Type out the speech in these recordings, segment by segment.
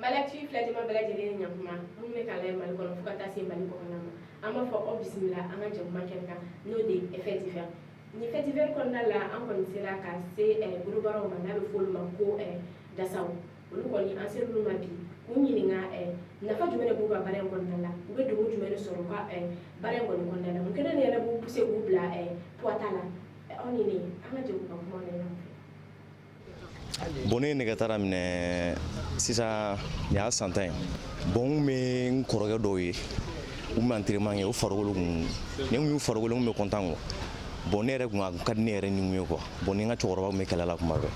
Malactu filɛjama bɛɛ lajɛlen ni ɲakuma minnu bɛ k'a lajɛ Mali kɔnɔ fo ka taa se Mali kɔkanna ma, an b'a fɔ aw bisimila an ka jɛkuma kɛnɛ kan, n'o de ye fait divers. Nin fait divers kɔnɔna la, an kɔni sera ka se bolobaraw ma, n'a bɛ fɔ olu ma ko dasaw. Olu kɔni, an sera olu ma bi k'u ɲininka nafa jumɛn de b'u ka baara in kɔnɔna la, u bɛ degun jumɛn de sɔrɔ u ka baara in kɔni kɔnɔna la, mun kelen de yɛrɛ b'u pousser k'u bila poids ta la. Aw ni ne, an ka jɛ k'u ka kuma mɛn ɲɔgɔn fɛ. Bon, ne ye nɛgɛta daminɛ sisan, nin y'a san 10 ye. Bon, n kun bɛ n kɔrɔkɛ dɔw ye, u bɛ entraînement kɛ, u farikolo kun ni n kun y'u farikolo, n kun bɛ content quoi. Bon, ne yɛrɛ kun, a kun ka di ne yɛrɛ ni mun ye quoi. Bon, ni n ka cɛkɔrɔba kun bɛ kɛlɛ la kuma bɛɛ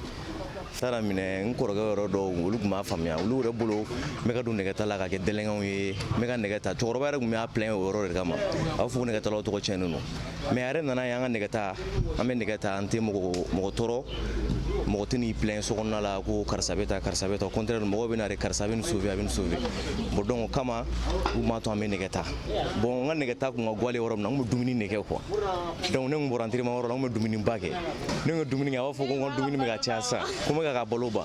ta daminɛ, n kɔrɔkɛ yɛrɛ dɔw, olu kun b'a faamuya, olu yɛrɛ bolo n bɛ ka don nɛgɛta la ka kɛ délinquant ye, n bɛ ka nɛgɛ ta. Cɛkɔrɔba yɛrɛ kun b'a plaint o yɔrɔ de kama, a b'a fɔ ko nɛgɛtalaw tɔgɔ tiɲɛnen don. Mais a yɛrɛ nana ye, an ka nɛgɛta, an bɛ nɛgɛ ta, an tɛ mɔgɔ mɔgɔ tɔɔrɔ, mɔgɔ tɛ n'i plaint so kɔnɔna la ko karisa bɛ ta, karisa bɛ ta. Au contraire, mɔgɔw bɛ na de, karisa bɛ nin sauver, a bɛ nin sauver. Bon, donc o kama u m'a to an bɛ nɛgɛ ta. Bon, n ka nɛgɛ ta kun ka go ale yɔrɔ min na, n kun bɛ dumuni de kɛ quoi. Donc ne kun bɔra entraînement yɔrɔ la, n kun bɛ dumuni ba kɛ. Ne kun ye dumuni kɛ, a b'a fɔ ko n ka dumuni bɛ ka caya sisan, ko n bɛ ka balo ban.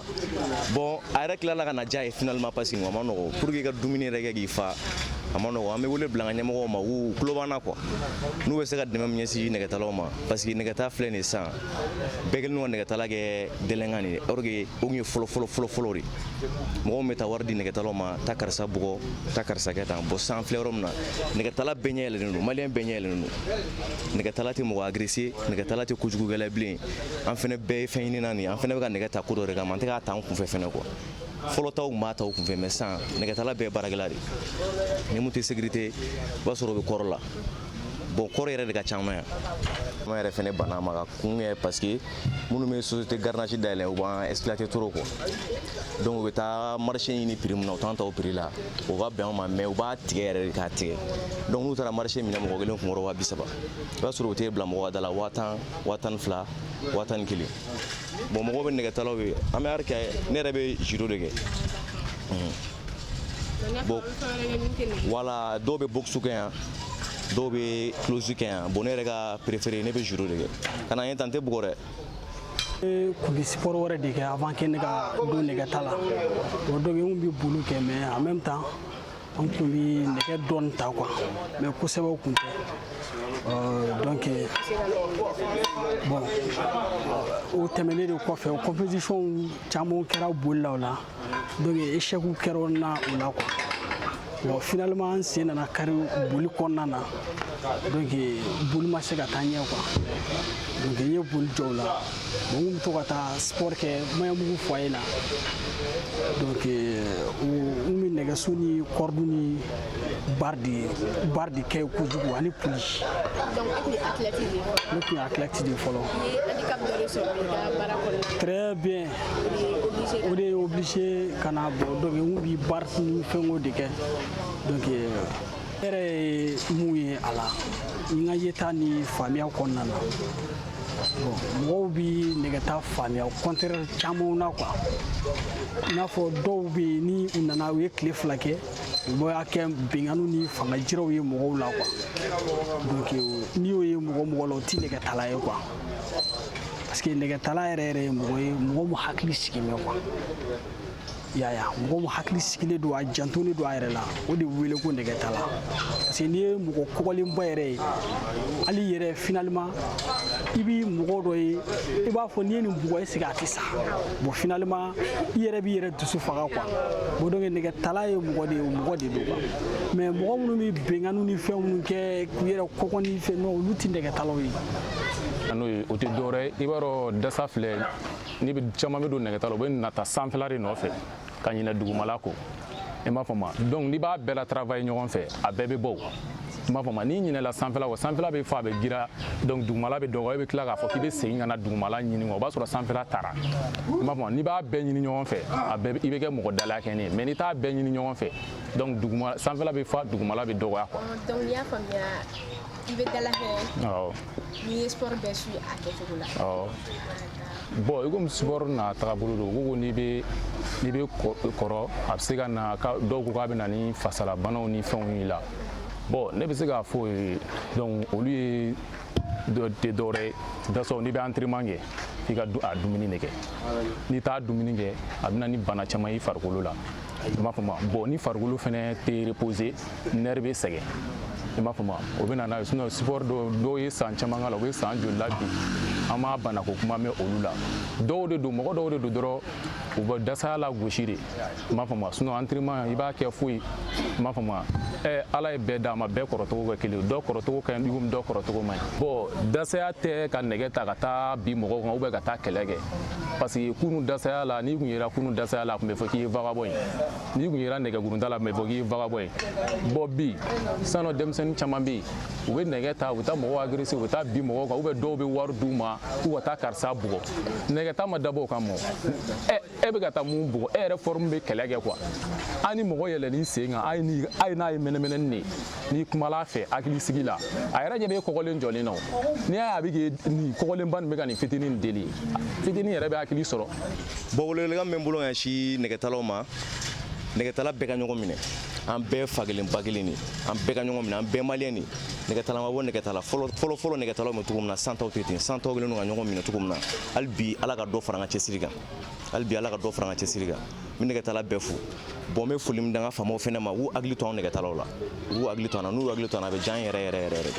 Bon, a yɛrɛ tilala ka na diya ye finalement, parce que a ma nɔgɔ pour que i ka dumuni yɛrɛ kɛ k'i fa, a ma nɔgɔ. An bɛ wele bila an ka ɲɛmɔgɔw ma, u tulo b'an na quoi, n'u bɛ se ka dɛmɛ min ɲɛsin nɛgɛtalaw ma, parce que nɛgɛta filɛ nin ye sisan, bɛɛ kɛlen don ka nɛgɛtala kɛ délinquant de ye, or que o tun ye fɔlɔ fɔlɔ fɔlɔ fɔlɔ de. Mɔgɔw bɛ taa wari di nɛgɛtalaw ma, taa karisa bugɔ, taa karisa kɛ tan. Bon, sisan an filɛ yɔrɔ min na, nɛgɛtala bɛɛ ɲɛ yɛlɛlen don, malien bɛɛ ɲɛ yɛlɛlen don. Nɛgɛtala tɛ mɔgɔ agressé, nɛgɛtala tɛ kojugukɛla bilen. An fɛnɛ bɛɛ ye fɛn ɲinina nin ye, an fɛnɛ bɛ ka nɛgɛ ta ko dɔ de kama, an tɛ k'a ta an kunfɛ fɛnɛ quoi. Fɔlɔ taw tun b'a ta u kunfɛ, mais sisan nɛgɛtala bɛɛ ye baarakɛla de. Ni mun tɛ sécurité, i b'a sɔrɔ o bɛ kɔrɔ la. Bon, kɔrɔ yɛrɛ de ka ca an ma yan. An yɛrɛ fɛnɛ banna ma ka kun kɛ, parce que minnu bɛ société garage dayɛlɛ, u b'an exploiter trop quoi. Donc u bɛ taa marché ɲini prix min na, u t'an ta o prix la, o ka bɛn an ma, mais u b'a tigɛ yɛrɛ de k'a tigɛ. Donc n'u taara marché minɛ mɔgɔ kelen kunkɔrɔ 30 000, i b'a sɔrɔ u t'e bila mɔgɔ ka da la 10 000, 12 000, 11 000. Bon, mɔgɔw bɛ nɛgɛtalaw ye, an bɛ art kɛ, ne yɛrɛ bɛ judo de kɛ. Bon, voilà, dɔw bɛ boxe kɛ yan, dɔw bɛ close kɛ yan. Bon, ne yɛrɛ ka préféré, ne bɛ judo de kɛ. Ka na n ye tan, n tɛ bugɔ dɛ. Ne kun bɛ sport wɛrɛ de kɛ avant que ne ka don nɛgɛta la. Bon, donc n kun bɛ boli kɛ, mais en même temps an kun bɛ nɛgɛ dɔɔni ta quoi, mais kosɛbɛ o kun tɛ. Donc bon, o tɛmɛnen de kɔfɛ, o compétition caman kɛra boli la o la, donc échec kɛra n na o la quoi. Bon, finalement n sen nana kari boli kɔnɔna na, donc boli ma se ka taa ɲɛ quoi. Donc n ye boli jɔ o la. Bon, n kun bɛ to ka taa sport kɛ Maɲanbugu foyer la. Donc n bɛ nɛgɛso ni corde ni barre de kɛ kojugu ani poulie. Donc e tun ye athlète de ye? Ne tun ye athlète de ye fɔlɔ. I ye handicap dɔ de sɔrɔ i ka baara kɔnɔna na? Très bien. O de ye obligé? O de ye obligé ka na. Bɔ, donc n kun bi barre ni fɛnw de kɛ. Donc ne yɛrɛ ye mun ye a la, n ka yeta ni faamuya kɔnɔna na, bon, mɔgɔw bi nɛgɛta faamuya contraire camanw na quoi. I n'a fɔ dɔw bɛ yen, ni u nana, u ye tile 2 kɛ, u b'a kɛ binkanniw ni fanga jiraw ye mɔgɔw la quoi. Donc n'i y'o ye mɔgɔ mɔgɔ la, o ti nɛgɛtala ye quoi, parce que nɛgɛtala yɛrɛ yɛrɛ ye mɔgɔ ye, mɔgɔ mun hakili sigilen bɛ quoi. I y'a ye, mɔgɔ mun hakili sigilen don, a jantolen don a yɛrɛ la, o de wele ko nɛgɛtala. Parce que n'i ye mɔgɔ kɔgɔlenba yɛrɛ ye, hali yɛrɛ finalement i bi mɔgɔ dɔ ye, i b'a fɔ n'i ye nin bugɔ, est ce que a tɛ sa? Bon, finalement i yɛrɛ b'i yɛrɛ dusu faga quoi. Bon, donc nɛgɛtala ye mɔgɔ de ye, mɔgɔ de don quoi. Mais mɔgɔ minnu bɛ binkanniw ni fɛn minnu kɛ k'u yɛrɛ kɔgɔ ni fɛn, non, olu tɛ nɛgɛtalaw ye. N'o ye, o tɛ dɔwɛrɛ ye, i b'a dɔn dasa filɛ, n'i bɛ caman bɛ don nɛgɛta la, u bɛ nata sanfɛla de nɔfɛ ka ɲinɛ dugumala kɔ, i m'a faamu? Donc n'i b'a bɛɛ la travailler ɲɔgɔn fɛ, a bɛɛ bɛ bɔ o, i m'a faamu? N'i ɲinɛla sanfɛla kɔ, sanfɛla bɛ fɔ a bɛ gira, donc dugumala bɛ dɔgɔ, e bɛ tila k'a fɔ k'i bɛ segin ka na dugumala ɲini, o b'a sɔrɔ sanfɛla taara, i m'a faamu? N'i b'a bɛɛ ɲini ɲɔgɔn fɛ, a bɛɛ i bɛ kɛ mɔgɔ dalakɛɲɛ ye. Mais n'i t'a bɛɛ ɲini ɲɔgɔn fɛ, donc duguma sanfɛla bɛ fa, dugumala bɛ dɔgɔya quoi. Donc n'i y'a faamuya, i bɛ dalakɛɲɛ Awɔ. n'i ye sport bɛɛ su a kɛcogo la. Awɔ. Bon, i komi sport n'a tagabolo don, u ko n'i bɛ kɔrɔ, a bɛ se ka na, dɔw ko k'a bɛ na ni fasalabanaw ni fɛnw y'i la. Bon, ne bɛ se k'a fɔ ye, donc olu ye tɛ dɔwɛrɛ ye, dasaw n'i bɛ entraînement kɛ, f'i ka a dumuni de kɛ. N'i t'a dumuni kɛ, a bɛ na ni bana caman y'i farikolo la. I m'a faamu? Bon, ni farikolo fɛnɛ tɛ reposer, nerf bɛ sɛgɛn. I m'a faamu? O bɛ na n'a ye. Sinon sport dɔw, dɔw ye san caman k'a la, u bɛ san joli la bi, an m'a banako kuma mɛn olu la. Dɔw de don, mɔgɔ dɔw de don dɔrɔn, u bɛ dasaya la gosi de. I m'a faamu? Sinon entraînement, i b'a kɛ foyi. I m'a faamu? Ɛ, Ala ye bɛɛ d'a ma, bɛɛ kɔrɔcogo kɛ kelen ye. Dɔ kɔrɔcogo ka ɲi komi dɔ kɔrɔcogo man ɲi. Bon, dasaya tɛ ka nɛgɛ ta ka taa bin mɔgɔw kan ou bien ka taa kɛlɛ kɛ, parce que kunu dasaya la, n'i kun yera kunu dasaya la, a tun bɛ fɔ k'i ye vagabond ye. N'i kun yera nɛgɛkurunta la, a tun bɛ fɔ k'i ye vagabond ye. Bon, bi sisan nɔ, denmisɛnnin caman bɛ yen, u bɛ nɛgɛ ta, u bɛ taa mɔgɔw agresser, u bɛ taa bin mɔgɔw kan, ou bien dɔw bɛ wari d'u ma k'u ka taa karisa bugɔ. Nɛgɛta ma dabɔ o kama. Ɛ, e bɛ ka taa mun bugɔ? E yɛrɛ forme bɛ kɛlɛ kɛ quoi. An ni mɔgɔ yɛlɛn'i sen kan, a ye ni a ye n'a ye mɛnɛmɛnɛni de, n'i kumala a fɛ hakili sigi la, a yɛrɛ ɲɛ bɛ kɔgɔlen jɔlen na. O n'i y'a ye, a bɛ k'i nin kɔgɔlenba nin bɛ ka nin fitinin nin deli, fitinin yɛrɛ bɛ hakili sɔrɔ. Bon, welewelekan min bɛ n bolo ka ɲɛsin nɛgɛtalaw ma, nɛgɛtala bɛɛ ka ɲɔgɔn minɛ. An bɛɛ fa kelen ba kelen de, an bɛɛ ka ɲɔgɔn minɛ, an bɛɛ maliyɛn de. Nɛgɛtala ma bɔ nɛgɛtala. Fɔlɔ fɔlɔ fɔlɔ, nɛgɛtalaw bɛ cogo min na, san taw tɛ ten. San taw kɛlen don ka ɲɔgɔn minɛ cogo min na, hali bi Ala ka dɔ fara an ka cɛsiri kan, hali bi Ala ka dɔ fara an ka cɛsiri kan. N bɛ nɛgɛtala bɛɛ fo. Bon, n bɛ foli min da n ka faamaw fɛnɛ ma, u k'u hakili to an nɛgɛtalaw la, u k'u hakili to an na. N'u y'u hakili to an na, a bɛ diya an yɛrɛ yɛrɛ yɛrɛ yɛrɛ de.